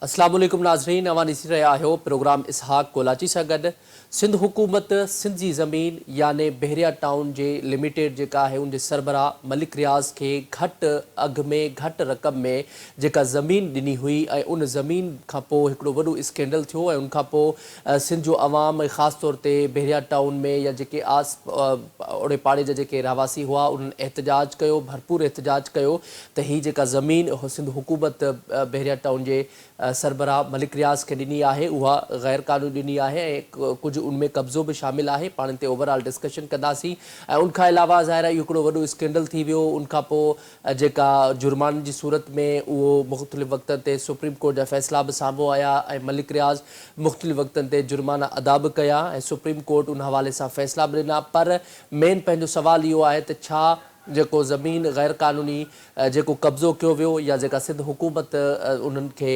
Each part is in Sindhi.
اسلام عليڪم ناظرين اوهان ڏسي رهيا آهيو پروگرام اسحاق ڪولاچي سان گڏ سنڌ حڪومت سنڌ جي زمين يعني بحريا ٽائون جي لميٽيڊ جيڪا آهي ان جي سربراهه ملڪ رياض کي گهٽ اگهه ۾ گهٽ رقم ۾ جيڪا زمين ڏني هئي ۽ ان زمين کان پوء هڪڙو وڏو اسڪينڊل ٿيو ۽ ان کان پوء سنڌ جو عوام ۽ خاص طور تي بحريا ٽائون ۾ يا جيڪي آس اوڙي پاڙي جا جيڪي رهواسي هئا انهن احتجاج ڪيو ڀرپور احتجاج ڪيو ته هي جيڪا زمين سنڌ حڪومت بحريا ٽائون جي سربراهه ملڪ رياض کي ڏني آهي اها غير قانوني ڏني آهي ۽ ڪجهه ان ۾ قبضو به شامل آهي پاڻ ان تي اوور آل ڊسڪشن ڪنداسين ۽ ان کان علاوه ظاهر آهي اهو هڪڙو وڏو اسڪينڊل ٿي ويو ان کان پوء جيڪا جرمانن جي صورت ۾ اهو مختلف وقتن تي سپريم ڪورٽ جا فيصلا به سامهون آيا ۽ ملڪ رياض مختلف وقتن تي جرمانا ادا به ڪيا ۽ سپريم ڪورٽ ان حوالي سان فيصلا به ڏنا پر مين پنهنجو سوال اهو آهي ته ڇا جيڪو زمين غير قانوني جيڪو قبضو ڪيو ويو يا جيڪا سنڌ حڪومت انهن کي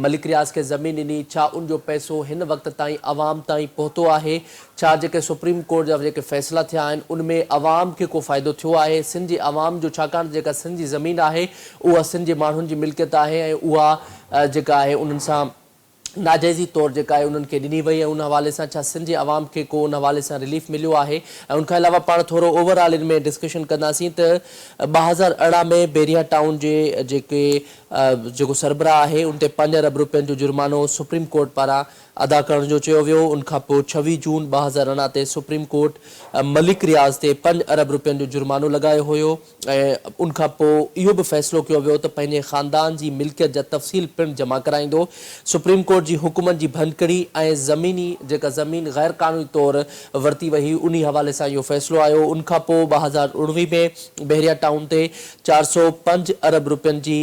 ملڪ رياض کي زمين ڏني ڇا ان جو پئسو هن وقت تائين عوام تائين پهتو آهي ڇا جيڪي سپريم ڪورٽ جا جيڪي فيصلا ٿيا آهن ان ۾ عوام کي ڪو فائدو ٿيو آهي سنڌ جي عوام جو ڇاڪاڻ ته جيڪا سنڌ جي زمين آهي اها سنڌ جي ماڻهن جي ملڪيت آهي ۽ اها جيڪا آهي انهن سان ناجائزي طور جيڪا آهي انهن کي ڏني وئي ۽ ان حوالي سان ڇا سنڌ جي عوام کي ڪو ان حوالي سان رليف مليو آهي ۽ ان کان علاوه پاڻ ٿورو اوور آل ان ۾ ڊسڪشن ڪنداسين ته 2018 ۾ بحريا ٽائون جي جيڪي جيڪو سربراهه آهي ان تي پنج ارب روپين جو جرمانو سپريم ڪورٽ پاران ادا ڪرڻ جو چيو ويو ان کان پوء 26 جون 2018 تي سپريم ڪورٽ ملڪ رياض تي پنج ارب روپين جو جرمانو لڳايو هيو. ۽ ان کان پوء اهو به فيصلو ڪيو ويو ته پنهنجي خاندان جي ملڪيت جا تفصيل پڻ جمع ڪرائيندو. سپريم ڪورٽ جي حڪمن جي ڀڃڪڙي ۽ زميني جيڪا زمين غير قانوني طور ورتي وئي هئي انهي حوالي سان اهو فيصلو آيو. ان کان پوء 2019 ۾ بحريا ٽائون تي 405 ارب روپين جي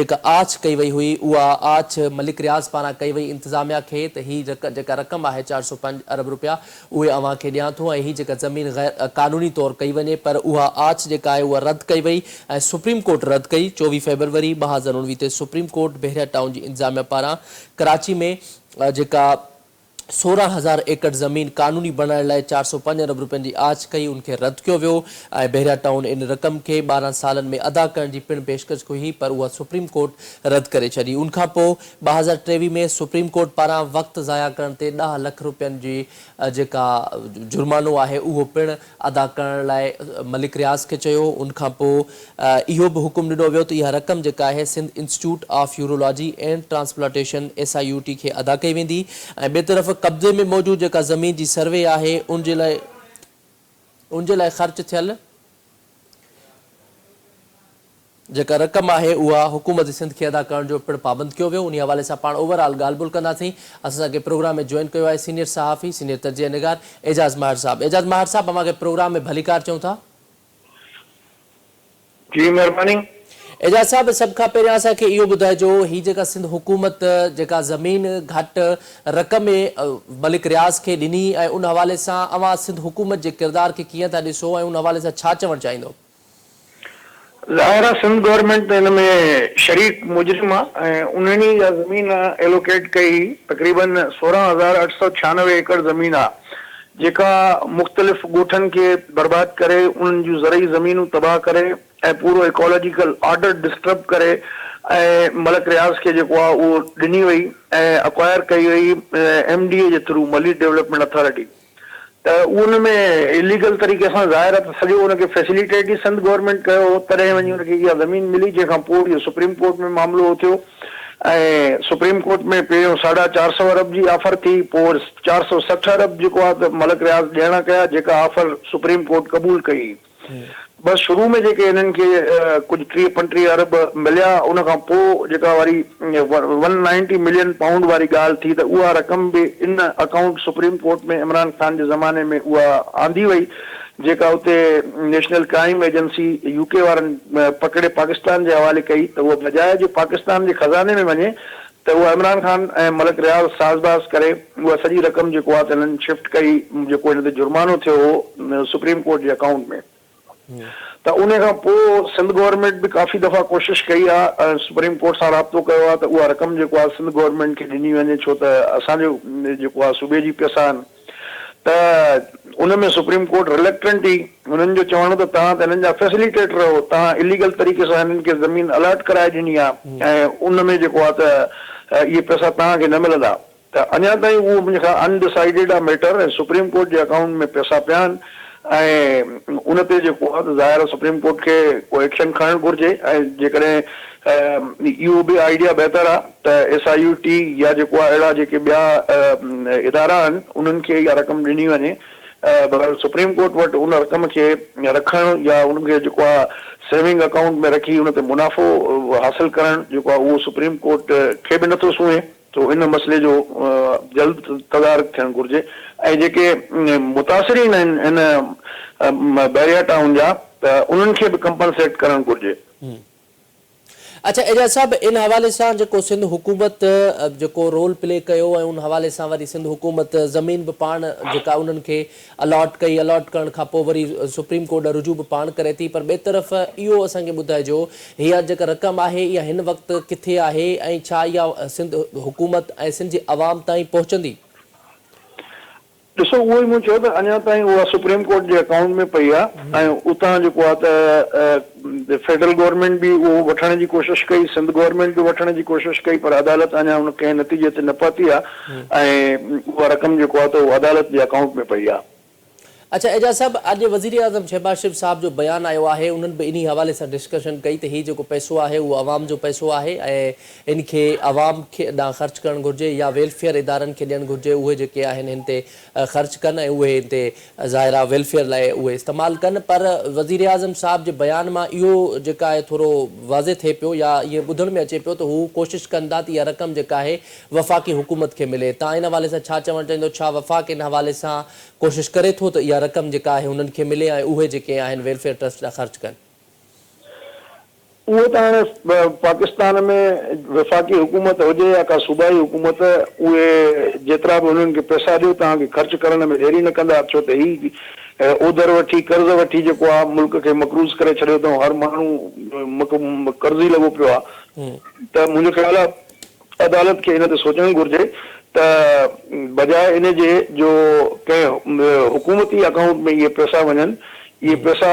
جيڪا آڇ ڪئي وئي هئي اها آڇ ملڪ رياض پاران ڪئي وئي انتظاميا کي ته هي جيڪا رقم آهي 405 ارب روپيا اهي اوهان کي ڏيان ٿو ۽ هي جيڪا زمين غير قانوني طور ڪئي وڃي پر اها آڇ جيڪا آهي اها رد ڪئي وئي ۽ سپريم ڪورٽ رد ڪئي 24 فيبروري 2019 تي سپريم ڪورٽ بحريا ٽائون جي انتظاميا پاران ڪراچي ۾ جيڪا 16,000 ايڪڙ زمين قانوني بڻائڻ لاء 405 ارب روپين جي آڇ ڪئي ان کي رد ڪيو ويو ۽ بحريا ٽائون ان رقم کي 12 سالن ۾ ادا ڪرڻ جي پڻ پيشڪش ڪئي هئي پر اها سپريم ڪورٽ رد ڪري ڇڏي ان کان پوء 2023 ۾ سپريم ڪورٽ پاران وقت ضايع ڪرڻ تي ڏهه لک روپين جي جيڪا جرمانو آهي اهو پڻ ادا ڪرڻ لاء ملڪ رياض کي چيو ان کان پوء اهو به حڪم ڏنو ويو ته اها رقم جيڪا آهي Sindh institute of urology and transplantation, S I U T, کي ادا ڪئي ويندي ۽ ٻئي طرف قبضي ۾ موجود جيڪا زمين جي سروي آهي ان جي لاء ان جي لاء خرچ ٿيل جيڪا رقم آهي اها حڪومت سنڌ کي ادا ڪرڻ جو پڻ پابند ڪيو ويو انهي حوالي سان پاڻ اوور آل ڳالهه ٻولهه ڪنداسين اسان کي پروگرام ۾ جوائن ڪيو آهي سينيئر صحافي سينيئر تجزيه نگار اعجاز ماهر صاحب اعجاز ماهر صاحب اوهان کي پروگرام ۾ ڀليڪار چئون ٿا. جي مهرباني. اعجاز صاحب سڀ کان پهريان اسان کي اهو ٻڌائجو هي جيڪا سنڌ حڪومت جيڪا زمين گهٽ رقم ۾ ملڪ رياض کي ڏني ۽ ان حوالي سان اوهان سنڌ حڪومت جي ڪردار کي ڪيئن ٿا ڏسو ۽ ان حوالي سان ڇا چوڻ چاهيندو. ظاهر آ سنڌ گورنمينٽ ته ان ۾ شريڪ مجرم آ ۽ انهن ئي اها زمين ايلوڪيٽ ڪئي هئي تقريبن 16,896 ايڪڙ زمين آ جيڪا مختلف ڳوٺن کي برباد ڪري انهن جون زرعي زمينون تباهه ڪري ۽ پورو ايڪالاجيڪل آرڊر ڊسٽرب ڪري ۽ ملڪ رياض کي جيڪو آ اهو ڏني وئي ۽ اڪوائر ڪئي وئي ايم ڊي اي جي ٿرو ملير ڊولپمينٽ اٿارٽي. ته ان ۾ اليگل طريقي سان ظاهر آهي ته سڄو ان کي فيسليٽيٽ ئي سنڌ گورنمينٽ ڪيو هو تڏهن وڃي ان کي اها زمين ملي جنهن کان پوء اهو سپريم ڪورٽ ۾ معاملو اٿيو ۽ سپريم ڪورٽ ۾ پهريون ساڍا چار سئو ارب جي آفر ٿي پوء 460 ارب جيڪو آهي ته ملڪ رياض ڏيڻا ڪيا جيڪا آفر سپريم ڪورٽ قبول ڪئي. بس شروع ۾ جيڪي هنن کي ڪجهه 30 35 ارب مليا ان کان پوء جيڪا وري ون نائنٽي ملين پائونڊ واري ڳالهه ٿي ته اها رقم به ان account supreme court ۾ Imran Khan جي زماني ۾ اها آندي وئي جيڪا اتي national crime agency U K وارن پڪڙي پاڪستان جي حوالي ڪئي ته اها بجاء جو پاڪستان جي خزاني ۾ وڃي ته اها عمران خان ۽ ملڪ رياض ساز باز ڪري اها سڄي رقم جيڪو آهي ته هنن شفٽ ڪئي جيڪو هن تي جرمانو ٿيو هو سپريم ڪورٽ جي اڪائونٽ ۾ ته ان کان پوء سنڌ گورنمينٽ به ڪافي دفعا ڪوشش ڪئي آهي ۽ سپريم ڪورٽ سان رابطو ڪيو آهي ته اها رقم جيڪو آهي سنڌ گورنمينٽ کي ڏني وڃي ڇو ته اسان جو جيڪو آهي صوبي جي پئسا آهن ته ان ۾ سپريم ڪورٽ رليڪٽنٽ هئي، انهن جو چوڻ هو ته توهان ته هنن جا فيسليٽيٽر هو، توهان اليگل طريقي سان هنن کي زمين الاٽ ڪرائي ڏني آهي ۽ ان ۾ جيڪو آهي ته اهي پئسا توهان کي نه ملندا ته اڃا تائين اهو منهنجي خيال ان ڊسائيڊيڊ آ ميٽر ۽ سپريم ڪورٽ جي اڪائونٽ ۾ پئسا پيا آهن ۽ ان تي جيڪو آ ته ظاهر آ سپريم ڪورٽ کي ڪو ايڪشن کڻڻ گهرجي ۽ جيڪڏهن اهو به آئيڊيا بهتر آ ته ايس I U ٽي يا جيڪو آ اهڙا جيڪي ٻيا ادارا آهن انهن کي اها رقم ڏني وڃي بهرحال سپريم ڪورٽ وٽ ان رقم کي رکڻ يا ان کي جيڪو آ سيونگ اڪائونٽ ۾ رکي ان تي منافعو حاصل ڪرڻ جيڪو آ اهو سپريم ڪورٽ کي به نٿو سونهين سو ان مسئلي جو جلد تدارڪ ٿيڻ گهرجي ۽ جيڪي متاثرين آهن هن بحريا ٽائون جا ته انهن کي به ڪمپنسيٽ ڪرڻ گهرجي. اڇا اعجاز صاحب ان حوالي سان جيڪو سنڌ حڪومت جيڪو رول پلي ڪيو ۽ ان حوالي سان وري سنڌ حڪومت زمين به پاڻ جيڪا انهن کي الاٽ ڪئي الاٽ ڪرڻ کان پوء وري سپريم ڪورٽ ڏانهن رجوع به پاڻ ڪري ٿي پر ٻئي طرف اهو اسان کي ٻڌائجو اها جيڪا رقم آهي اها هن وقت ڪٿي آهي ۽ ڇا اها سنڌ حڪومت ۽ سنڌ جي عوام تائين پهچندي؟ ڏسو اهو ئي مون چيو ته اڃا تائين اها سپريم ڪورٽ جي اڪائونٽ ۾ پئي آهي ۽ اتان جيڪو آهي ته فيڊرل گورنمينٽ به اهو وٺڻ جي ڪوشش ڪئي سنڌ گورنمينٽ به وٺڻ جي ڪوشش ڪئي پر عدالت اڃا ان ڪنهن نتيجي تي نه پهتي آهي ۽ اها رقم جيڪو آهي ته اهو عدالت جي اڪائونٽ ۾ پئي آهي. اڇا اعجاز صاحب اڄ وزيراعظم شهباز شريف صاحب جو بيان آيو آهي انهن به انهي حوالي سان ڊسڪشن ڪئي ته هي جيڪو پئسو آهي اهو عوام جو پئسو آهي ۽ ان کي عوام کي ڏانهن خرچ ڪرڻ گهرجي يا ويلفيئر ادارن کي ڏيڻ گهرجي اهي جيڪي آهن هن تي خرچ ڪن ۽ اهي هن تي ظاهر آهي ويلفيئر لاء اهي استعمال ڪن پر وزيراعظم صاحب جي بيان مان اهو جيڪا آهي ٿورو واضح ٿئي پيو يا ائين ٻڌڻ ۾ اچي پيو ته هو ڪوشش ڪندا ته اها رقم جيڪا آهي وفاقي حڪومت کي ملي تان ان حوالي سان ڇا چوڻ چاهيندو ڇا وفاق ان حوالي سان ڪوشش ڪري ٿو ته اها رقم جيڪا آهي انهن کي ملي ۽ اهي جيڪي آهن ويلفيئر ٽرسٽ ڏانهن خرچ ڪن. اهو ته هاڻي پاڪستان ۾ وفاقي حڪومت هجي يا ڪا صوبائي حڪومت اهي جيترا به انهن کي پئسا ڏيو توهان کي خرچ ڪرڻ ۾ ديري نه ڪندا ڇو ته هي اوڌر وٺي قرض وٺي جيڪو آهي ملڪ کي مقروض ڪري ڇڏيو اٿئون هر ماڻهو قرضي لڳو پيو آهي ته منهنجو خيال آهي عدالت کي ان تي سوچڻ گهرجي ته بجاء ان جي جو ڪنهن حڪومتي اڪائونٽ ۾ اهي پئسا وڃن، اهي پئسا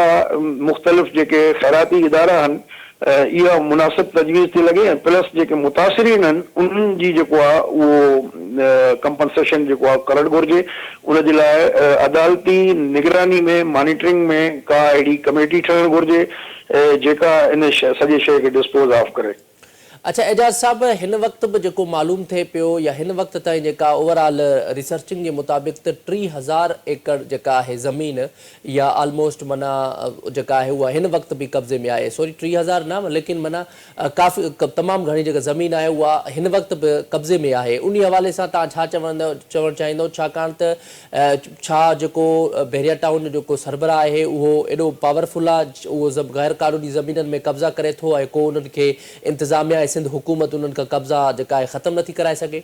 مختلف جيڪي خيراتي ادارا آهن اها مناسب تجويز ٿي لڳي ۽ پلس جيڪي متاثرين آهن انهن جي جيڪو آهي اهو ڪمپنسيشن جيڪو آهي ڪرڻ گهرجي ان جي لاء عدالتي نگراني ۾ مانيٽرنگ ۾ ڪا اهڙي ڪميٽي ٺهڻ گهرجي جيڪا ان سڄي شيء کي ڊسپوز آف ڪري. اڇا اعجاز صاحب هن وقت به جيڪو معلوم ٿئي پيو يا هن وقت تائين جيڪا اوور آل ريسرچنگ جي مطابق ته 3000 ايڪڙ جيڪا آهي زمين يا آلموسٽ معنيٰ جيڪا آهي اها هن وقت به قبضي ۾ آهي سوري 3000 نه ليڪن معنيٰ ڪافي تمام گهڻي جيڪا زمين آهي اها هن وقت به قبضي ۾ آهي انهي حوالي سان توهان ڇا چوڻ چاهيندو ڇاڪاڻ ته ڇا جيڪو بحريا ٽائون جو جيڪو سربراهه آهي اهو ايڏو پاورفل آ اهو غير قانوني زمينن ۾ قبضا ڪري ٿو ۽ ڪو انهن کي انتظاميا ۽ سنڌ حڪومت انهن کان قبضا جيڪا آهي ختم نٿي ڪرائي سگهي؟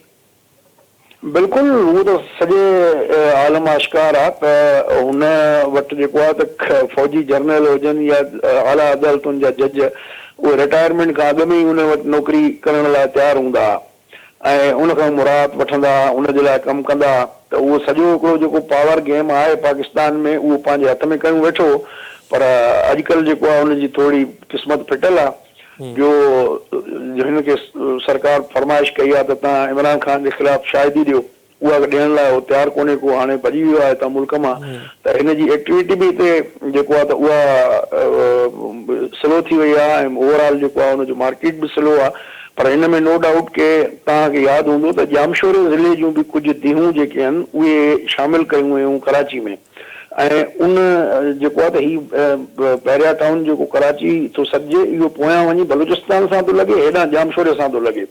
بلڪل اهو ته سڄي عالم آشڪار آ ته هن وٽ جيڪو آ ته فوجي جرنيل هجن يا اعليٰ عدالتن جا جج اهي رٽائرمينٽ کان اڳ ۾ ئي ان وٽ نوڪري ڪرڻ لاء تيار هوندا ها. ۽ ان کان مراعات وٺندا ها، ان جي لاء ڪم ڪندا ها ته اهو سڄو هڪڙو جيڪو پاور گيم آهي پاڪستان ۾ اهو پنهنجي هٿ ۾ ڪيون ويٺو هو پر اڄڪلهه جيڪو آهي ان جي ٿوري قسمت ڦٽل آهي جو هن کي سرڪار فرمائش ڪئي آهي ته توهان عمران خان جي خلاف شاهدي ڏيو اها ڏيڻ لاء هو تيار ڪونهي ڪو هاڻي ڀڄي ويو آهي هتان ملڪ مان ته هن جي ايڪٽيوٽي به هتي جيڪو آهي ته اها سلو ٿي وئي آهي ۽ اوور آل جيڪو آهي ان جو مارڪيٽ به سلو آهي پر هن ۾ نو ڊائوٽ ڪي توهان کي ياد هوندو ته ڄامشوري ضلعي جون به ڪجهه ديهون جيڪي آهن اهي شامل ڪيون ويون ڪراچي ۾ ۽ ان جيڪو آهي ته هي بحريا ٽائون جيڪو ڪراچي ٿو سڏجي اهو پويان وڃي بلوچستان سان ٿو لڳي هيڏانهن ڄامشوري سان ٿو لڳي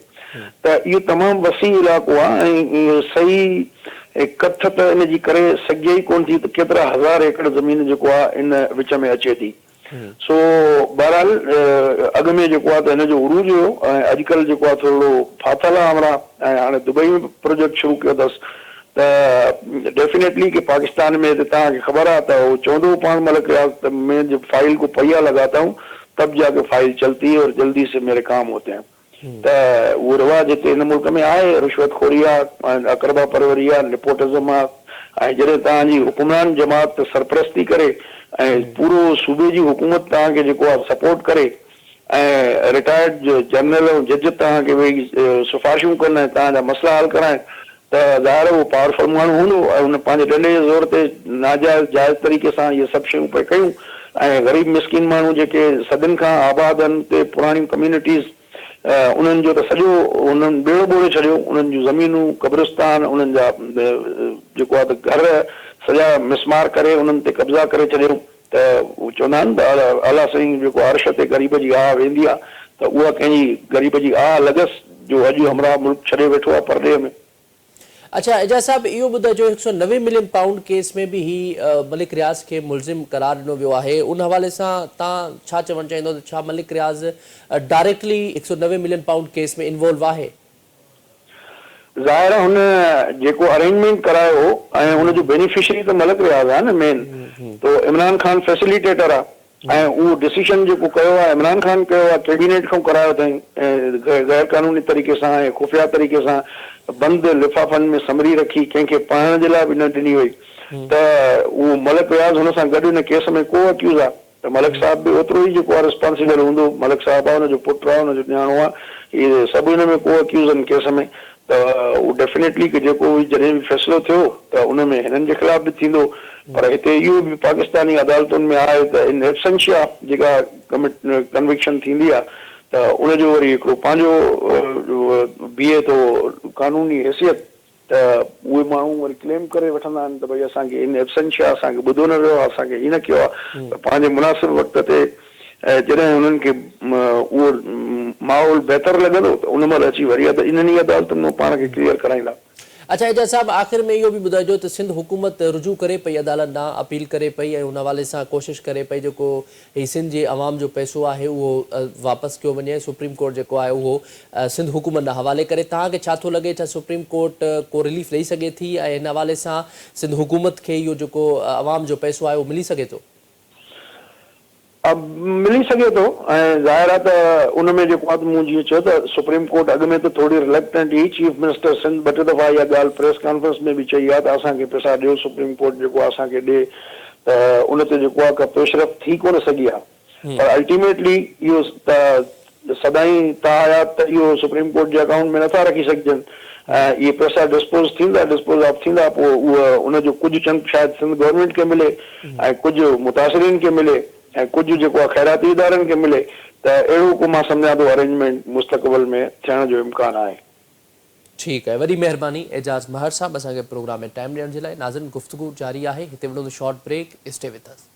ته اهو تمام وسيع علائقو آهي ۽ اهو صحيح ڪٿ ته ان جي ڪري سگهجي ئي ڪونه ٿي ته ڪيترا هزار ايڪڙ زمين جيڪو آهي ان وچ ۾ اچي ٿي. سو بهرحال اڳ ۾ جيڪو آهي ته هن جو عروج هيو ۽ اڄڪلهه جيڪو آهي ٿورڙو ڦاٿل آهي همراهه ۽ هاڻي دبئي ۾ به پروجيڪٽ شروع ڪيو اٿس ته ڊيفينيٽلي ڪي پاڪستان ۾ هتي توهان کي خبر آهي ته هو چوندو هو پاڻ ملڪ رياض ته مين جب فائيل ڪو پهيا لگاتا هون تب جا ڪي فائيل چلتي هي اور جلدي سي ميري ڪام هوتي هين. ته اهو رواج هتي هن ملڪ ۾ آهي، رشوت خوري آ ۽ اقربا پروري آ، نيپوٽزم آ ۽ جڏهن توهان جي حڪمران جماعت سرپرستي ڪري ۽ پورو صوبي جي حڪومت توهان کي جيڪو آ سپورٽ ڪري ۽ رٽائرڊ جنرل ۽ جج توهان کي ويهي سفارشون ڪن ۽ توهان جا مسئلا حل ڪرائين ته ظاهر آهي اهو پاورفل ماڻهو هوندو ۽ هن پنهنجي ڏنڊي جي زور تي ناجائز جائز طريقي سان اهي سڀ شيون پئي ڪيون ۽ غريب مسڪين ماڻهو جيڪي صدين کان آباد آهن اتي پراڻيون ڪميونٽيز انهن جو ته سڄو هنن ٻيڙو ٻوڙي ڇڏيو انهن جون زمينون قبرستان انهن جا جيڪو آهي ته گهر سڄا مسمار ڪري انهن تي قبضا ڪري ڇڏيو ته هو چوندا آهن ته الله سائين جيڪو عرش تي غريب جي آهه ويندي آهي ته اها ڪنهن جي غريب جي آهه لڳس جو اڄ همراهه ملڪ ڇڏي ويٺو آهي پرڏيهه ۾. اڇا اعجاز صاحب اهو ٻڌائجو 190 ملين پائونڊ ڪيس ۾ به هي ملڪ رياض کي ملزم قرار ڏنو ويو آهي ان حوالي سان تان ڇا چوڻ چاهيندو ته ڇا Malik Riaz directly 190 million pound case ۾ involve آهي؟ ظاهر آهي هن جيڪو ارينجمينٽ ڪرايو هو ۽ ان جو بينيفشري ته ملڪ رياض آهي نه مين تو عمران خان فيسليٽيٽر آهي ۽ اهو ڊسيشن جيڪو ڪيو آهي عمران خان ڪيو آهي ڪيبينيٽ کان ڪرايو اٿائين غير قانوني طريقي سان ۽ خفيه طريقي سان بند لفافن ۾ سمري رکي ڪنهن کي پڙهڻ جي لاء به نه ڏني وئي ته اهو ملڪ رياض هن سان گڏ ان ڪيس ۾ ڪو اڪيوز آهي ته ملڪ صاحب به اوترو ئي جيڪو آهي رسپانسيبل هوندو، ملڪ صاحب آهي ان جو پٽ آهي ان جو نياڻو آهي اهي سڀ ان ۾ ڪو اڪيوز آهن ڪيس ۾ ته اهو ڊيفينيٽلي ڪه جيڪو به جڏهن به فيصلو ٿيو ته ان ۾ هنن جي خلاف به ٿيندو پر هتي اهو به پاڪستاني عدالتن ۾ آهي ته ان ايبسنشيا جيڪا ڪنوڪشن ٿيندي آهي ته ان جو وري هڪڙو پنهنجو بيهي ٿو قانوني حيثيت ته اهي ماڻهو وري ڪليم ڪري وٺندا آهن ته ڀئي اسان کي ان ابسنشيا اسان کي ٻڌو نه ويو آهي اسان کي هي نه ڪيو آهي ته پنهنجي مناسب وقت تي جڏهن انهن کي اهو ماحول بهتر لڳندو ته ان مهل اچي وري انهن ئي عدالتن مان پاڻ کي ڪليئر ڪرائيندا. اڇا اعجاز صاحب آخر ۾ اهو به ٻڌائجو ته سنڌ حڪومت رجوع ڪري پئي عدالت ڏانهن اپيل ڪري پئي ۽ ان حوالي سان ڪوشش ڪري پئي جيڪو هي سنڌ جي عوام جو پئسو آهي اهو واپس ڪيو وڃي ۽ سپريم ڪورٽ جيڪو آهي اهو سنڌ حڪومت ڏانهن حوالي ڪري توهان کي ڇا ٿو لڳي ڇا سپريم ڪورٽ ڪو رليف ڏئي سگهي ٿي ۽ هن حوالي سان سنڌ حڪومت کي اهو جيڪو عوام جو پئسو آهي اهو ملي سگهي ٿو؟ ملي سگهي ٿو ۽ ظاهر آهي ته ان ۾ جيڪو آهي ته مون جيئن چيو ته سپريم ڪورٽ اڳ ۾ ته ٿوري رلڪٽنٽ هئي چيف منسٽر سنڌ ٻه ٽي دفعا اها ڳالهه پريس ڪانفرنس ۾ به چئي آهي ته اسان کي پئسا ڏيو سپريم ڪورٽ جيڪو آهي اسان کي ڏي ته ان تي جيڪو آهي ڪا پيش رفت ٿي ڪونه سگهي آهي. پر الٽيميٽلي اهو ته سدائين تاحيات ته اهو سپريم ڪورٽ جي اڪائونٽ ۾ نٿا رکي سگهجن ۽ اهي پئسا ڊسپوز ٿيندا ڊسپوز آف ٿيندا پوء اهو ان جو ڪجهه چنڪ شايد سنڌ گورنمينٽ کي ملي ۽ ڪجهه متاثرين کي ملي ۽ ڪجهه جيڪو آهي خيراتي ادارن کي ملي ته اهڙو ڪو مان سمجهان ٿو ارينجمينٽ مستقبل ۾ ٿيڻ جو امڪان آهي. ٺيڪ آهي وڏي مهرباني اعجاز مهر صاحب اسان کي پروگرام ۾ ٽائيم ڏيڻ جي لاء ناظرين گفتگو جاري آهي هتي وٺون short break stay with us.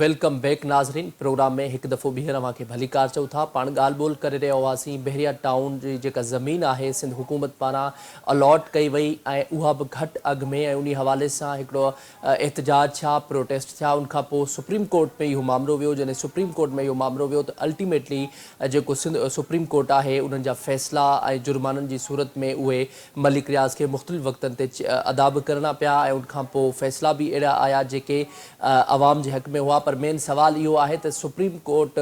Welcome back ناظرين پروگرام ۾ هڪ دفعو ٻيهر اوهان کي ڀليڪار چئون ٿا پاڻ ڳالهه ٻولهه ڪري رهيا هئاسين بحريا ٽائون جي جيڪا زمين آهي سنڌ حڪومت پاران الاٽ ڪئي وئي ۽ اها به گهٽ اگهه ۾ ۽ انهي حوالي سان هڪڙو احتجاج ٿيا پروٽيسٽ ٿيا ان کان پوء سپريم ڪورٽ ۾ اهو مامرو ويو جڏهن سپريم ڪورٽ ۾ اهو مامرو ويو ته الٽيميٽلي جيڪو سنڌ سپريم ڪورٽ آهي انهن جا فيصلا ۽ جرمانن جي صورت ۾ اهي ملڪ رياض کي مختلف وقتن تي ادا به ڪرڻا پيا ۽ ان کان پوء فيصلا به اهڙا آيا جيڪي عوام جي حق ۾ هئا پر مين سوال اهو آهي ته سپريم ڪورٽ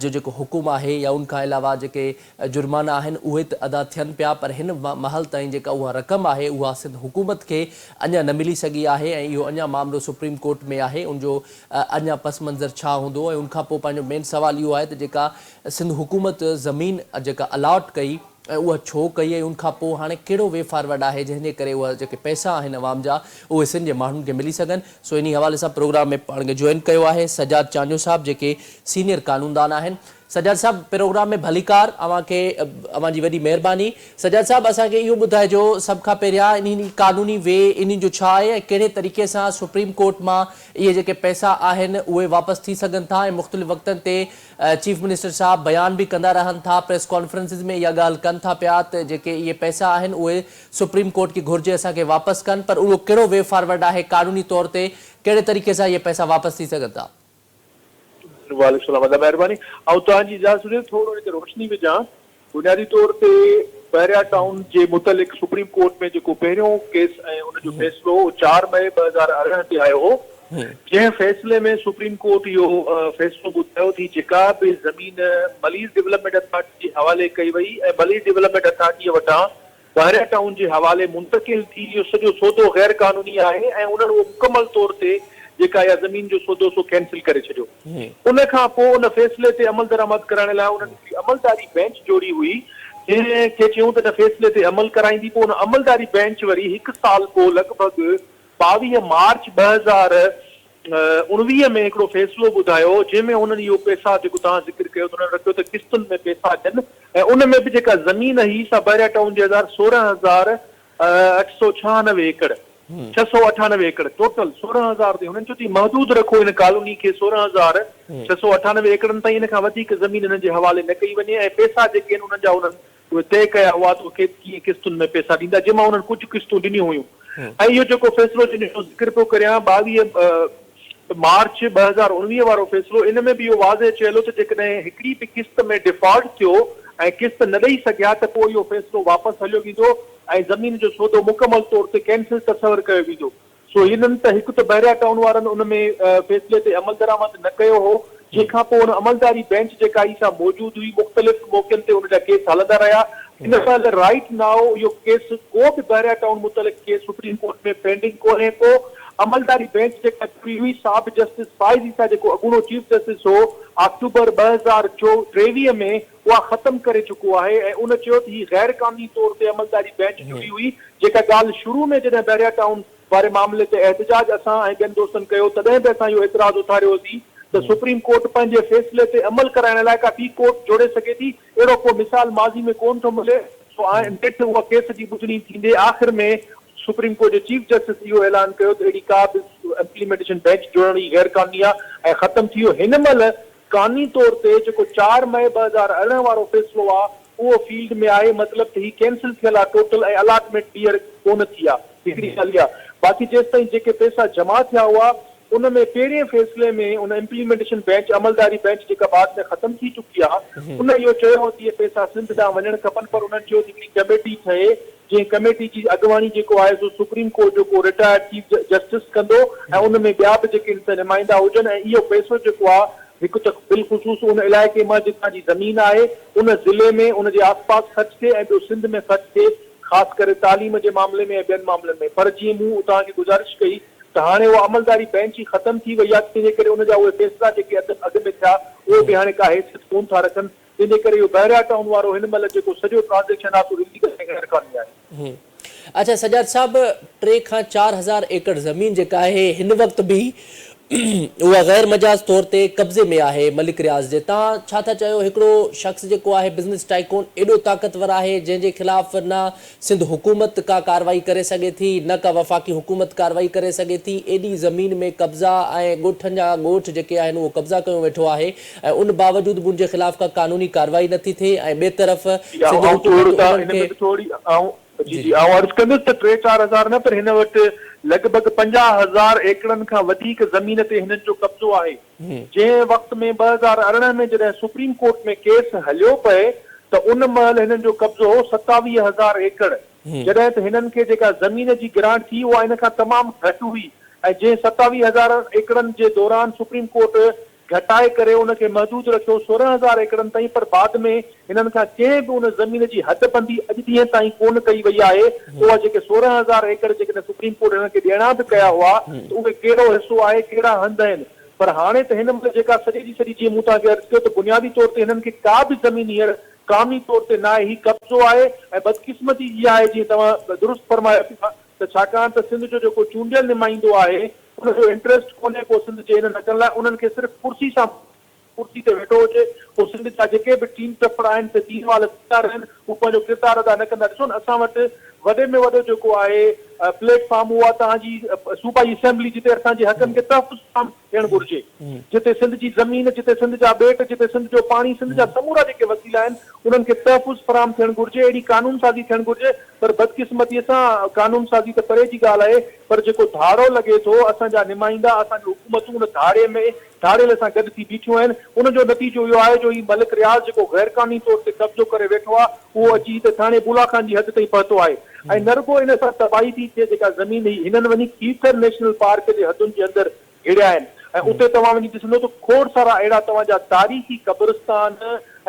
جو جيڪو حڪم آهي يا ان کان علاوه جيڪي جرمانا آهن اهي ته ادا ٿين پيا پر هن مهل تائين جيڪا اها رقم آهي اها سنڌ حڪومت کي اڃا نه ملي سگهي آهي ۽ اهو اڃا معاملو سپريم ڪورٽ ۾ آهي ان جو اڃا پس منظر ڇا هوندو ۽ ان کان پوء پنهنجو مين سوال اهو آهي ته جيڪا سنڌ حڪومت زمين جيڪا الاٽ ڪئي ۽ اها ڇو ڪئي ۽ ان کان پوء هاڻي ڪهڙو وي فارورڊ آهي جنهن جي ڪري اها جيڪي پئسا آهن عوام جا اهي سنڌ جي ماڻهن کي ملي سگهن سو انهي حوالي سان پروگرام ۾ پاڻ کي جوائن ڪيو آهي سجاد چانڊيو صاحب جيڪي سينيئر قانوندان آهن سجاد صاحب پروگرام ۾ ڀليڪار اوهان کي اوهان جي وڏي مهرباني سجاد صاحب اسان کي اهو ٻڌائجو سڀ کان پهريان انهي قانوني وي انهي جو ڇا آهي ۽ ڪهڙي طريقي سان سپريم ڪورٽ مان اهي جيڪي پئسا آهن اهي واپس ٿي سگهن ٿا ۽ مختلف وقتن تي چيف منسٽر صاحب بيان به ڪندا رهن ٿا، پريس ڪانفرنسز ۾ اها ڳالهه ڪن ٿا پيا ته جيڪي اهي پئسا آهن اهي سپريم ڪورٽ کي گهرجي اسان کي واپس ڪن پر اهو ڪهڙو وي فارورڊ آهي قانوني طور تي ڪهڙي طريقي سان اهي پئسا واپس ٿي سگهن ٿا؟ وعليڪم السلام ادا مهرباني آئون توهان جي اجازت هجي ته ٿورو ان تي روشني وجهان. بنيادي طور تي بحريا ٽائون جي متعلق سپريم ڪورٽ ۾ جيڪو پهريون ڪيس ۽ ان جو فيصلو 4 مئي 2018 تي آيو هو، جنهن فيصلي ۾ سپريم ڪورٽ اهو فيصلو ٻڌايو ٿي جيڪا به زمين ملير ڊولپمينٽ اٿارٽي جي حوالي ڪئي وئي ۽ ملير ڊولپمينٽ اٿارٽيء وٽان بحريا ٽائون جي حوالي منتقل ٿي اهو سڄو سودو غير قانوني آهي ۽ انهن اهو مڪمل طور تي جيڪا اها زمين جو سودو سو ڪينسل ڪري ڇڏيو. ان کان پوء ان فيصلي تي عملدرآمد ڪرائڻ لاء انهن هڪڙي عملداري بينچ جوڙي هئي جنهن کي چيون ته ان فيصلي تي عمل ڪرائيندي پوء ان عملداري بينچ وري هڪ سال پوء لڳ ڀڳ 22 مارچ 2019 ۾ هڪڙو فيصلو ٻڌايو جنهن ۾ انهن اهو پئسا جيڪو توهان ذڪر ڪيو ته انهن رکيو ته قسطن ۾ پئسا ڏين ۽ ان ۾ به جيڪا زمين هئي سا بحريا ٽائون جي هزار سورهن هزار اٺ سؤ ڇهانوي ايڪڙ، 698 ايڪڙ، ٽوٽل 16,000 تائين هنن چيو ته محدود رکو هن ڪالوني کي 16,698 ايڪڙن تائين ان کان وڌيڪ زمين هنن جي حوالي نه ڪئي وڃي ۽ پئسا جيڪي آهن انهن جا انهن اهي طئي ڪيا هئا ته اهي ڪيئن قسطن ۾ پئسا ڏيندا جنهن مان انهن ڪجهه قسطون ڏنيون هيون ۽ اهو جيڪو فيصلو جنهن جو ذڪر پيو ڪريان 22 مارچ 2019 وارو فيصلو ان ۾ به اهو واضح چيل هو ته جيڪڏهن هڪڙي به قسط ۾ ڊيفالٽ ٿيو ۽ قسط نه ڏئي سگهيا ته پوء اهو فيصلو واپس هليو ويندو ۽ زمين جو سودو مڪمل طور تي ڪينسل تصور ڪيو ويندو. سو هنن ته هڪ ته بحريا ٽائون وارن ان ۾ فيصلي تي عملدرآمد نه ڪيو هو، جنهن کان پوء ان عملداري بينچ جيڪا ئي سا موجود هئي، مختلف موقعن تي ان جا ڪيس هلندا رهيا. هن مهل رائيٽ نائو اهو ڪيس ڪو به بحريا ٽائون متعلق ڪيس سپريم ڪورٽ ۾ پينڊنگ ڪونهي ڪو. عملداري بينچ جيڪا جڙي هئي سا به جسٽس فائز عيسيٰ جيڪو اڳوڻو چيف جسٽس هو آڪٽوبر 2023 ۾ اها ختم ڪري چڪو آهي ۽ ان چيو ته هي غير قانوني طور تي عملداري بينچ جڙي هئي جيڪا ڳالهه شروع ۾ جڏهن بحريا ٽائون واري معاملي تي احتجاج اسان ۽ ٻين دوستن ڪيو تڏهن به اسان اهو اعتراض اٿاريو هوسين ته سپريم ڪورٽ پنهنجي فيصلي تي عمل ڪرائڻ لاء ڪا ٻي ڪورٽ جوڙي سگهي ٿي اهڙو ڪو مثال ماضي ۾ ڪونه ٿو ملي سو نيٺ اها ڪيس جي ٻڌڻي ٿيندي آخر ۾ سپريم ڪورٽ جي چيف جسٽس اهو اعلان ڪيو ته اهڙي ڪا به امپليمينٽيشن بينچ جوڙڻ ئي غير قانوني آهي ۽ ختم ٿي ويو هن مهل قانوني طور تي جيڪو 4 مئي 2018 وارو فيصلو آ اهو فيلڊ ۾ آهي مطلب ته هي ڪينسل ٿيل آ ٽوٽل ۽ الاٽمينٽ ٻيهر ڪونه ٿي آ هڪڙي ڳالهه اها باقي جيستائين جيڪي پئسا جمع ٿيا هئا ان ۾ پهرين فيصلي ۾ ان امپليمينٽيشن بينچ عملداري بينچ جيڪا بعد ۾ ختم ٿي چڪي آ ان اهو چيو هو ته اهي پئسا سنڌ ڏانهن وڃڻ کپن پر انهن چيو ته هڪڙي ڪميٽي ٺهي جنهن ڪميٽي جي اڳواڻي جيڪو آهي سو سپريم ڪورٽ جو ڪو رٽائرڊ چيف جسٽس ڪندو ۽ ان ۾ ٻيا به جيڪي ان سان نمائندا هجن ۽ اهو پئسو جيڪو آهي هڪ ته بالخصوص ان علائقي مان جتان جي زمين آهي ان ضلعي ۾ ان جي آس پاس خرچ ٿئي ۽ ٻيو سنڌ ۾ خرچ ٿئي خاص ڪري تعليم جي معاملي ۾ ۽ ٻين معاملن ۾ پر جيئن مون توهان کي گذارش ڪئي ته هاڻي اها عملداري بينچ ئي ختم ٿي وئي آهي تنهنجي ڪري ان جا اهي فيصلا جيڪي اڳ ۾ ٿيا اهي به هاڻي ڪا حيثيت ڪونه ٿا رکن. تنهن جي ڪري اهو بحريا ٽائون وارو هن مهل جيڪو سڄو ٽرانزيڪشن آهي سو اليگل ۽ غير قانوني آهي. اڇا سجاد صاحب ٽي کان 4000 ايڪڙ زمين جيڪا آهي هن وقت به اها غير مجاز طور تي قبضي ۾ آهي ملڪ رياض جي تان ڇا ٿا چاهيو هڪڙو شخص جيڪو آهي بزنس ٽائيڪون ايڏو طاقتور آهي جنهن جي خلاف نه سنڌ حڪومت ڪا ڪارروائي ڪري سگهي ٿي نه ڪا وفاقي حڪومت ڪارروائي ڪري سگهي ٿي، ايڏي زمين ۾ قبضا ۽ ڳوٺن جا ڳوٺ جيڪي آهن اهو قبضا ڪيو ويٺو آهي ۽ ان باوجود به ان جي خلاف ڪا قانوني ڪارروائي نٿي ٿئي ۽ ٻئي طرف جي سنڌ آئون ٿورو حڪومت ته انهن هن کي ۾ به ٿوري آئون جي جي جي آئون عرض ڪندس ته ٽي چار هزار نه پر هن وٽ لڳ ڀڳ 50,000 ايڪڙن کان وڌيڪ زمين تي هنن جو قبضو آهي. جنهن وقت ۾ 2018 ۾ جڏهن سپريم ڪورٽ ۾ ڪيس هليو پئي ته ان مهل هنن جو قبضو هو 27,000 ايڪڙ جڏهن ته هنن کي جيڪا زمين جي گرانٽ ٿي اها ان کان تمام گهٽ هئي ۽ جنهن 27,000 ايڪڙن جي دوران سپريم ڪورٽ گهٽائي ڪري ان کي محدود رکيو 16,000 ايڪڙن تائين پر بعد ۾ هنن کان ڪنهن به ان زمين جي حد بندي اڄ ڏينهن تائين ڪونه ڪئي وئي آهي ته اها جيڪي 16,000 ايڪڙ جيڪڏهن سپريم ڪورٽ هنن کي ڏيڻا به ڪيا هئا ته اهي ڪهڙو حصو آهي ڪهڙا هنڌ آهن پر هاڻي ته هن مهل جيڪا سڄي جي سڄي جيئن مون توهان کي عرض ڪيو ته بنيادي طور تي هنن کي ڪا به زمين هينئر قانوني طور تي ناهي هي قبضو آهي ۽ بدقسمتي اها آهي جيئن توهان درست فرمايو پيا ته ڇاڪاڻ ته سنڌ جو جيڪو چونڊيل نمائندو آهي ان جو انٽريسٽ ڪونهي ڪو سنڌ جي انهن حقن لاء انهن کي صرف ڪرسي سان ڪرسي تي ويٺو هجي پوء سنڌ جا جيڪي به ٽين ٽپڙ آهن سي تين وال ٿيندا رهن هو پنهنجو ڪردار ادا نه ڪندا ڏسو نه اسان وٽ وڏي ۾ وڏو جيڪو آهي پليٽ فارم اهو آهي توهان جي صوبائي اسيمبلي جتي اسان جي حقن کي تحفظ فراهم ٿيڻ گهرجي جتي سنڌ جي زمين جتي سنڌ جا ٻيٽ جتي سنڌ جو پاڻي سنڌ جا سمورا جيڪي وسيلا آهن انهن کي تحفظ فراهم ٿيڻ گهرجي اهڙي قانون سازي ٿيڻ گهرجي پر بدقسمتي سان قانون سازي ته پري جي ڳالهه آهي پر جيڪو ڌاڙو لڳي ٿو اسان جا نمائندا اسان جون حڪومتون ان ڌاڙي ۾ ڌاڙيل سان گڏ ٿي بيٺيون آهن، ان جو نتيجو اهو آهي جو هي ملڪ رياض جيڪو غيرقانوني طور تي قبضو ڪري ويٺو آهي اهو اچي هتي ٿاڻي بولا خان جي حد تائين پهتو آهي ۽ نه رڳو ان سان تباهي ٿي ٿئي جيڪا زمين هي هنن وڃي کيرٿر نيشنل پارڪ جي حدن جي اندر گهڙيا آهن ۽ اتي توهان وڃي ڏسندو ته کوڙ سارا اهڙا توهان جا تاريخي قبرستان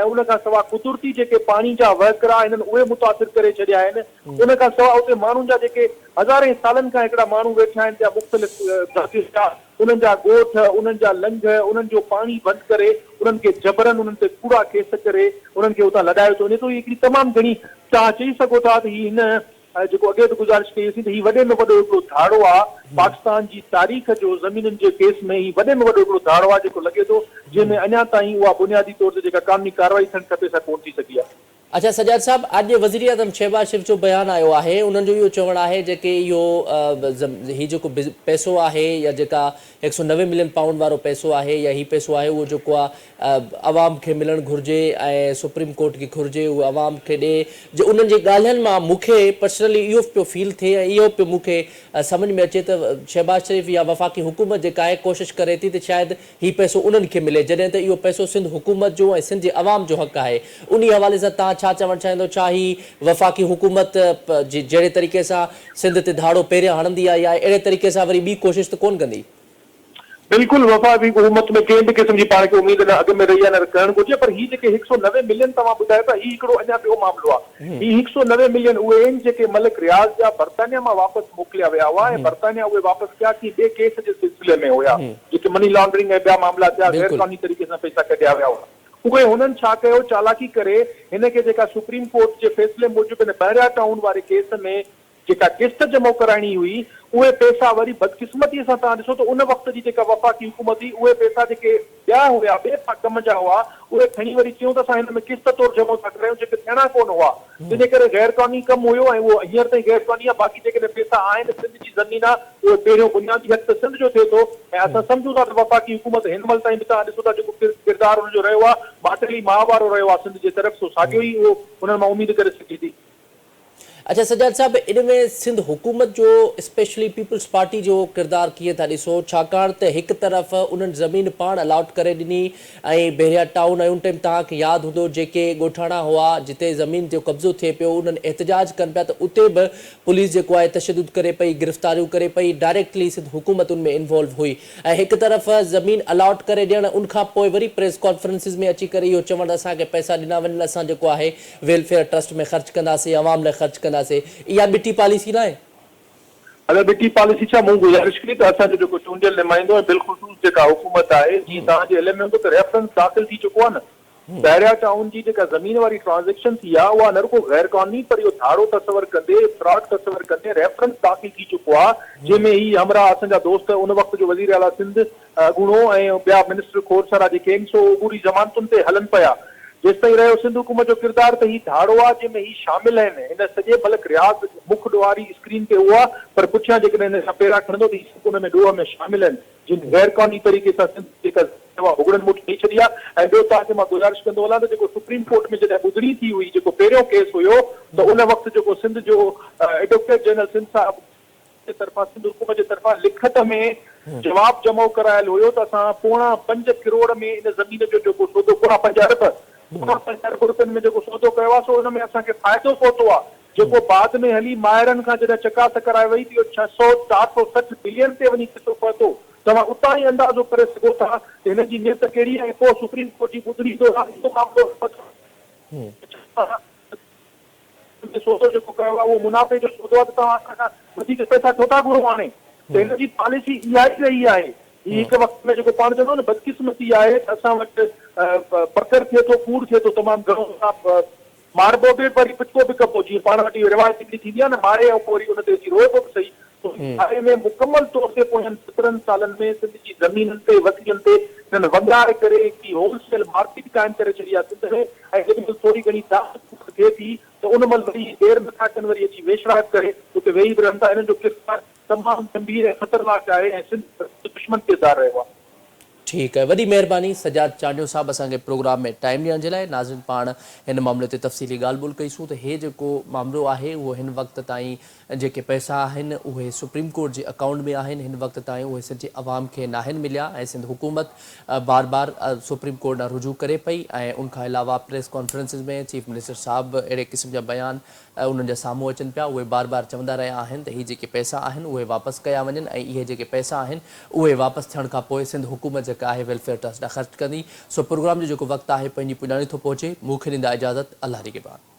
۽ ان کان سواء قدرتي جيڪي پاڻي جا وهڪرا هنن اهي متاثر ڪري ڇڏيا آهن ان کان سواء اتي ماڻهن جا جيڪي هزارين سالن کان هڪڙا ماڻهو ويٺا آهن پيا مختلف ذاتين جا انهن جا ڳوٺ، انهن جا لنگهه، انهن جو پاڻي بند ڪري، انهن کي جبرن انهن تي ڪوڙا ڪيس ڪري انهن کي اتان لڏايو ٿو وڃي ٿو. هي هڪڙي تمام گهڻي توهان چئي سگهو ٿا ته هي هن جيڪو اڳي به گذارش ڪئي هئسين ته هي وڏي ۾ وڏو هڪڙو ڌاڙو آ پاڪستان جي تاريخ جو زمينن جي ڪيس ۾ هي وڏي ۾ وڏو هڪڙو ڌاڙو آ جيڪو لڳي ٿو جنهن ۾ اڃا تائين اها بنيادي طور تي جيڪا قانوني ڪارروائي ٿيڻ کپي سا ڪونه ٿي سگهي آ. اڇا سجاد صاحب اڄ وزيراعظم شهباز شريف جو بيان آيو آهي انهن جو اهو چوڻ آهي جيڪي اهو هي جيڪو پئسو آهي يا جيڪا 190 ملين پائونڊ وارو پئسو آهي يا هي پئسو آهي اهو جيڪو آهي عوام کي ملڻ گهرجي ۽ سپريم ڪورٽ کي گهرجي اهو عوام کي ڏي جي انهن جي ڳالهين مان مون کي پرسنلي اهو پيو فيل ٿئي ۽ اهو پيو مون کي سمجهه ۾ اچي ته شهباز شريف يا وفاقي حڪومت جيڪا آهي ڪوشش ڪري ٿي ته شايد هي پئسو انهن کي ملي جڏهن ته اهو پئسو سنڌ حڪومت جو ۽ سنڌ جي عوام جو حق آهي انهي حوالي سان توهان ڇا چوڻ چاهيندو ڇا هي وفاقي حڪومت جهڙي طريقي سان سنڌ تي ڌاڙو پهريان هڻندي آئي آهي اهڙي طريقي سان وري ٻي ڪوشش ته ڪونه ڪندي. بلڪل وفاقي حڪومت ۾ ڪنهن به قسم جي پاڻ کي اميد نه اڳ ۾ رهي آهي نه ڪرڻ گهرجي پر هي جيڪي 190 ملين توهان ٻڌايو ٿا هي هڪڙو اڃا ٻيو معاملو آهي. هي 190 ملين اهي آهن جيڪي ملڪ رياض جا برطانيا مان واپس موڪليا ويا هئا ۽ برطانيا اهي واپس ڪيا ڪنهن ٻئي ڪيس جي سلسلي ۾ هيا جيڪي مني لانڊرنگ ۽ ٻيا معاملا ٿيا غير قانوني طريقي سان پئسا ڪڍيا ويا هئا اهي هنن ڇا ڪيو چالاڪي ڪري هن کي جيڪا سپريم ڪورٽ جي فيصلي موجب هن بحريا ٽائون واري ڪيس ۾ جيڪا قسط جمع ڪرائڻي هئي اهي پئسا وري بدقسمتي سان توهان ڏسو ته ان وقت جي جيڪا وفاقي حڪومت هئي اهي پئسا جيڪي ٻيا هيا ٻئي ڪم جا هئا اهي کڻي وري چيون ته اسان هن ۾ قسط طور جمع ٿا ڪرايون جيڪي ٿيڻا ڪونه هئا تنهنجي ڪري غير قانوني ڪم هيو ۽ اهو هينئر تائين غير قانوني آهي باقي جيڪڏهن پئسا آهن سنڌ جي زمين آهي اهي پهريون بنيادي حق ته سنڌ جو ٿئي ٿو ۽ اسان سمجهون ٿا ته وفاقي حڪومت هن مهل تائين به توهان ڏسو ٿا جيڪو ڪردار ان جو رهيو آهي ماٽيلي ماء وارو رهيو آهي سنڌ جي طرف سو ساڳيو ئي اهو انهن مان اميد ڪري سگهجي ٿي. اڇا سجاد صاحب ان ۾ سنڌ حڪومت جو اسپيشلي پيپلز پارٽي جو ڪردار ڪيئن ٿا ڏسو ڇاڪاڻ ته هڪ طرف انهن زمين پاڻ الاٽ ڪري ڏني ۽ بحريا ٽائون ۽ ان ٽائيم توهان کي ياد هوندو جيڪي ڳوٺاڻا هئا جتي زمين جو قبضو ٿئي پيو انهن احتجاج ڪن پيا ته اتي به پوليس جيڪو آهي تشدد ڪري پئي گرفتاريون ڪري پئي ڊائريڪٽلي سنڌ حڪومت ان ۾ انوالو هئي ۽ هڪ طرف زمين الاٽ ڪري ڏيڻ ان کان پوء وري پريس ڪانفرنسز ۾ اچي ڪري اهو چوڻ ته اسان کي پئسا ڏنا وڃن اسان جيڪو آهي ويلفيئر ٽرسٽ ۾ خرچ ڪنداسين، عوام لاء خرچ ڪنداسين، اها ٻٽي پاليسي ناهي؟ ادا ٻٽي پاليسي ڇا؟ مون گذارش ڪئي ته اسان جو جيڪو چونڊيل نمائندو ۽ بالخصوص جيڪا حڪومت آهي، جيئن توهان جي علم ۾ هوندو ته ريفرنس داخل ٿي چڪو آهي نه، بحريا ٽائون جي جيڪا زمين واري ٽرانزيڪشن ٿي آهي اها نه رڳو غير قانوني پر اهو ڌاڙو تصور ڪندي، فراڊ تصور ڪندي ريفرنس داخل ٿي چڪو آهي، جنهن ۾ هي همراهه اسان جا دوست ان وقت جو وزير اعليٰ سنڌ اڳوڻو ۽ ٻيا منسٽر کوڙ سارا جيڪي آهن سو عبوري ضمانتن تي هلن پيا. جيستائين رهيو سنڌ حڪومت جو ڪردار ته هي ڌاڙو آ جنهن ۾ هي شامل آهن. هن سڄي ملڪ رياض مک ڏوهاري اسڪرين تي اهو آ پر پٺيان جيڪڏهن هن کان پيرا کڻندو ته هي سڀ ان ۾ ڏوهه ۾ شامل آهن جن غير قانوني طريقي سان سنڌ جي جيڪا زمين اها ڀڳڙن مٺ ڏئي ڇڏي آ ۽ ٻيو توهان کي مان گذارش ڪندو هلان ته جيڪو سپريم ڪورٽ ۾ جڏهن ٻڌڻي ٿي هئي جيڪو پهريون ڪيس هيو ته ان وقت جيڪو سنڌ جو ايڊووڪيٽ جنرل سنڌ صاحب جي طرفان سنڌ حڪومت جي طرفان لکت ۾ جواب جمع ڪرايل هيو ته اسان پوڻا پنج ڪروڙ ۾ ان زمين جو جيڪو سودو پوڻا پنج ارب پوڻا پنج ارب روپين ۾ جيڪو سودو ڪيو آهي سو ان ۾ اسان کي فائدو پهتو آهي جيڪو بعد ۾ هلي ماهرن کان جڏهن چڪاس ڪرائي وئي ته اهو 600 460 بلين تي وڃي قصو پهتو توهان اتان ئي اندازو ڪري سگهو ٿا ته هن جي نيت ڪهڙي آهي ۽ پوء سپريم ڪورٽ جي ٻڌڻي دوران اهو معاملو ۾ سودو جيڪو ڪيو آهي اهو منافعي جو سودو آهي ته توهان اسان کان وڌيڪ پئسا ڇو ٿا گهرو هاڻي ته هن جي پاليسي اها ئي رهي آهي هي هڪ وقت ۾ جيڪو پاڻ چوندو نه بدقسمتي آهي ته اسان وٽ پڪر ٿئي ٿو ڪوڙ ٿئي ٿو تمام گهڻو اسان ماربو به وري پٽڪو به ڪبو جيئن پاڻ وٽ اهو روايت هڪڙي ٿيندي آهي نه ماري ۽ پوء وري ان تي اچي روئبو به سهي ٿاري ۾ مڪمل طور تي پوين 17 سالن ۾ سنڌ جي زمينن تي وسيلن تي هنن ونگار ڪري هڪڙي هول سيل مارڪيٽ قائم ڪري ڇڏي آهي سنڌ ۾ ۽ جيڏي مهل ٿوري گهڻي داغ ڦوڪ ٿئي ٿي ته ان مهل وري هي دير نٿا ڪن وري اچي ويڇڙائپ ڪري اتي ويهي به رهن ٿا هنن جو ڪردار تمام گنڀير ۽ خطرناڪ آهي ۽ سنڌ دشمن ڪردار رهيو آهي. ٺيڪ آهي وڏي مهرباني سجاد چانڊيو صاحب اسان کي پروگرام ۾ ٽائيم ڏيڻ جي لاء ناظرين پاڻ هن معاملي تي تفصيلي ڳالهه ٻولهه ڪئي سون ته هي جيڪو معاملو آهي اهو هن وقت تائين جيڪي پئسا آهن اهي سپريم ڪورٽ جي اڪائونٽ ۾ آهن هن وقت تائين اهي سنڌ جي عوام کي ناهن مليا ۽ سنڌ حڪومت بار بار سپريم ڪورٽ ڏانهن رجوع ڪري پئي ۽ ان کان علاوه پريس ڪانفرنسز ۾ چيف منسٽر صاحب به اهڙي قسم جا بيان انهن جا سامهون اچن پيا اهي بار بار چوندا رهيا آهن ته هي جيڪي پئسا آهن اهي واپس ڪيا وڃن ۽ اهي جيڪي پئسا آهن اهي واپس ٿيڻ کان پوء سنڌ حڪومت جيڪا آهي ويلفيئر ٽرسٽ ڏانهن خرچ ڪندي سو پروگرام جو جيڪو وقت آهي پنهنجي پڄاڻي ٿو پهچي مون کي ڏيندا اجازت الله نگهبان.